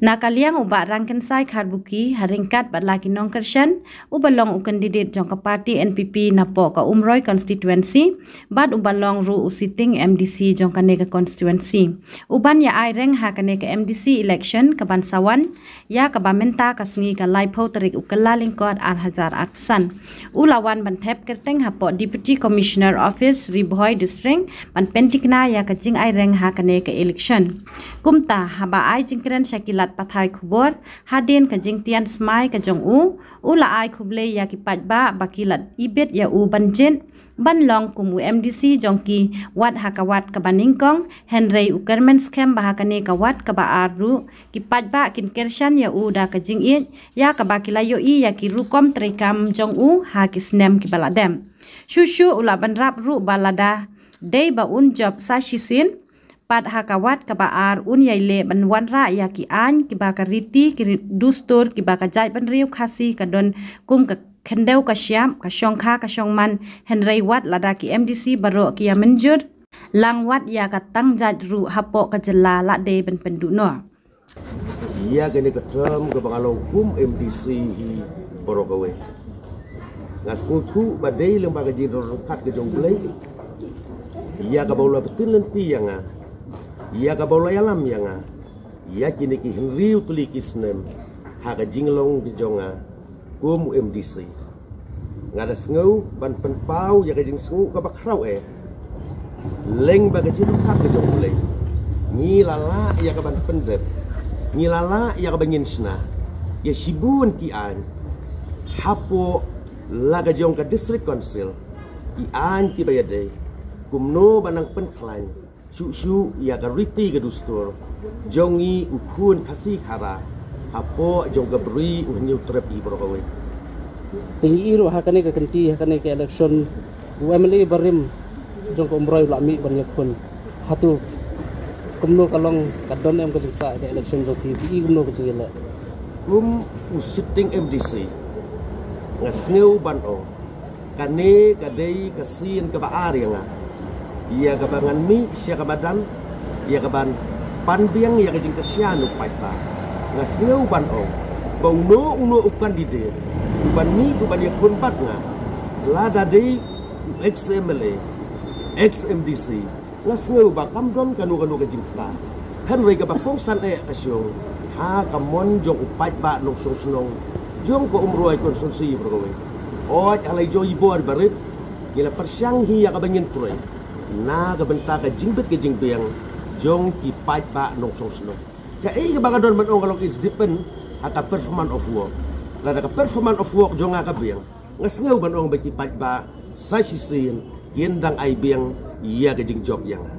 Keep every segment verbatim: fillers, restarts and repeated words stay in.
Na ka liang u Bah Rangkynsai Kharbuki, ha ryngkat bad la ki nongkyrshan, uba long u candidate jong ka party N P P napoh ka Umroi constituency, bad uba long ruh u sitting M D C jong kane ka constituency, u ban ïa aireng ha kane ka M D C election ka ban sa wan, ïa kaba mynta ka sngi ka laiphew tarik u Kyllalyngkot ar hajar arphew san. U la wan ban thep kyrteng hapoh Deputy Commissioner Office, Ri Bhoi District, ban pynthikna ïa ka jingaireng ha kane ka election. Kumta, haba ai jingkren sha ki lad pathai khubor, hadien ka jingtian smai ka jong u, u la ai khublei ïa ki paidbah ba ki la ibit ïa u ban jied, ban long kum u M D C jong ki, wat ha ka ward kaba nyngkong, hynrei u kyrmen skhem ba ha kane ka ward kaba ar ruh, ki paidbah kin kyrshan ïa u da ka jingïeit, ïa kaba ki la ïohi ïa ki rukom treikam jong u ha ki snem kiba la dep. Shuh shuh u la bynrap ruh ba lada dei ba un jop sa shisien, pat ha ka ward kaba ar un ïai leh ban wanrah ïa ki aiñ kiba ka riti ki ri-, dustur kiba ka jaitbynriew Khasi ka don kum ka khyndew ka shyiap, ka shongkha ka shongman, hynrei wat lada ki M D C baroh ki ïa mynjur, lang wat ïa ka tang jait ruh hapoh ka jylla la dei ban pynduh noh. Ïa kane ka term kaba nga long kum M D C hi baroh kawei, nga sngewthuh ba dei lyngba ka jingdon ryngkat ka jong U Blei, ïa kaba u la pynlynti ïa nga, ïa kaba u la ïalam ïa nga ïa kine ki hynriew tylli ki snem ha ka jinglong ka jong nga kum u M D C. Nga da sngew ban pynpaw ïa ka jingsngew kaba khraw eh lyngba ka jingryngkat ka jong U Blei. Ngi la lah ïa ka ban pyndep, ngi la lah ïa ka ban ngin shna ïa shibun ki aiñ hapoh la ka jong ka District Council, ki aiñ kiba ïadei kumno ban nang pynkhlaiñ shuh shuh ïa ka riti ka dustur jong ngi u khun Khasi Khara hapoh jong ka Bri u Hynñiewtrep hi baroh kawei. Te ngi ïohi ruh ha kane ka kynti, ha kane ka election, u M L A barim jong ka Umroi u la mih ban ïakhun. Hato kumno ka long, ka don em ka jingktah ka election jong phi, phi i kumno ka jingïaleh? Kum u sitting M D C, nga sngew ban ong kane ka dei ka sien kaba ar ïa nga, ïa kaba ngan mih sha ka madan, ïa kaban pan biang ïa ka jingkyrshan u paidbah. Nga sngew ban ong ba uno uno u candidate uban mih uban ïakhun bad nga, lada dei u ex M L A, ex M D C, nga sngew ba kam don kano kano ka jingktah. Hynrei kaba kongsan eh ka shong ha ka mon jong u paidbah nongshong shnong jong ka Umroi constituency baroh kawei. Hooid, ha la i jong i bor barit ngi la pyrshang hi ïa kaba ngin trei na ka bynta ka jingbit ka jingbiang jong ki paidbah nongshong shnong. Kaei kaba nga don ban ong ka long, it's depend ha ka performance of work. Lada ka performance of work jong nga ka biang, nga sngew ban ong ba ki paidbah sa shisien kin dang ai biang ïa ka jingjop ïa nga.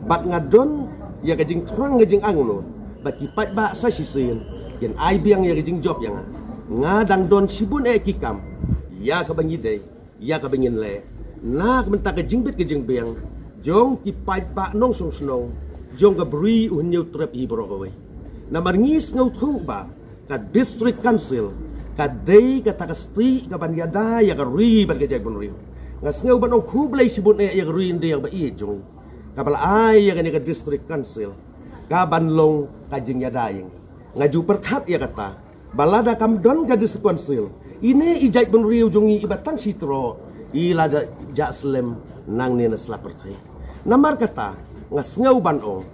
Bad nga don ïa ka jingthrang, ka jingangnud ba ki paidbah sa shisien kin ai biang ïa ka jingjop ïa nga. Nga dang don shibun eh ki kam ïa kaba ngi dei, ïa kaba ngin leh na ka bynta ka jingbit ka jingbiang jong ki paidbah nongshong shnong jong ka Bri u Hynñiewtrep hi baroh kawei. Namar ngi sngewthuh ba ka District Council ka dei kata ka stieh kaban ïada ïa ka ri bad ka jaitbynriew. Nga sngew ban ong khublei shibun eh ïa ka ri India kaba ïeit jong ngi, kaba la ai ïa kane ka District Council kaban long ka jingïada ïa ngi. Nga ju pyrkhat ïa kata ba lada kam don ka District Council, ine i jaitbynriew jong ngi iba tang shi troh i la da jah slem nangne na sla pyrthei. Namar kata nga sngew ban ong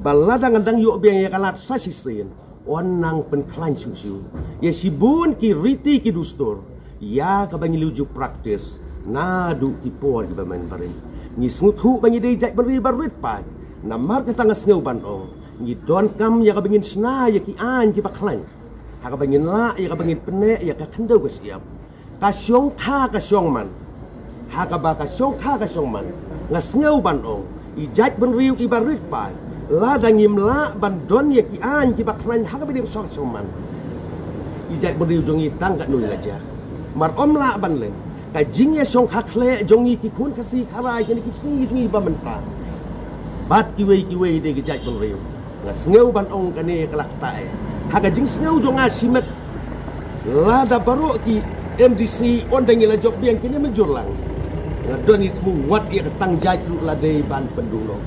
ba lada ngan dang ïoh biang ïa ka lad sa shisien, yn nang pynkhlaiñ shuh shuh ïa shibun ki riti ki dustur ïa kaba ngi la ju practice naduh ki por kiba mynbarim. Ngi sngewthuh ba ngi dei jaitbynriew barit paid. Namar kata nga sngew ban ong ngi donkam ïa kaba ngin shna ïa ki aiñ kiba khlaiñ ha kaba ngin lah ïa kaba ngin pynneh ïa ka khyndew ka shyiap, ka shongkha ka shongman. Ha kaba ka shongkha ka shongman, nga sngew ban ong i jaitbynriew iba rit paid, lada ngim lah ban don ïa ki aiñ kiba khlaiñ ha kaba ïadei bad shongkha shongman, i jaitbynriew jong ngi tang katno i la jia. Mar ym lah ban leh, ka jingïashongkha khleh jong ngi ki khun Khasi Khara ïa kine ki sngi jong ngi ba mynta bad kiwei kiwei de ki jaitbynriew. Nga sngew ban ong kane ka la ktah eh ha ka jingsngew jong nga shimet. Lada baroh ki M D C ynda ngi la jop biang kine mynjur lang, nga don i thmu wat ïa ka tang jait ruh la dei ban pynduh noh.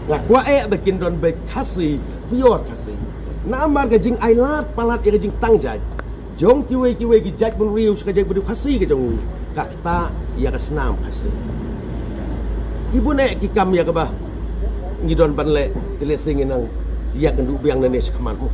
Nga kwah eh ba kin don beit Khasi, pure Khasi. Namar ka jingailad palat ïa ka jingtang jait jong kiwei kiwei ki jaitbynriew sha ka jaitbynriew Khasi ka jong ngi ka ktah ïa ka snam Khasi. Ki bun eh ki kam ïa kaba ngi don ban leh, te lehse ngin nang ïakynduh biang nangne shakhmat mo.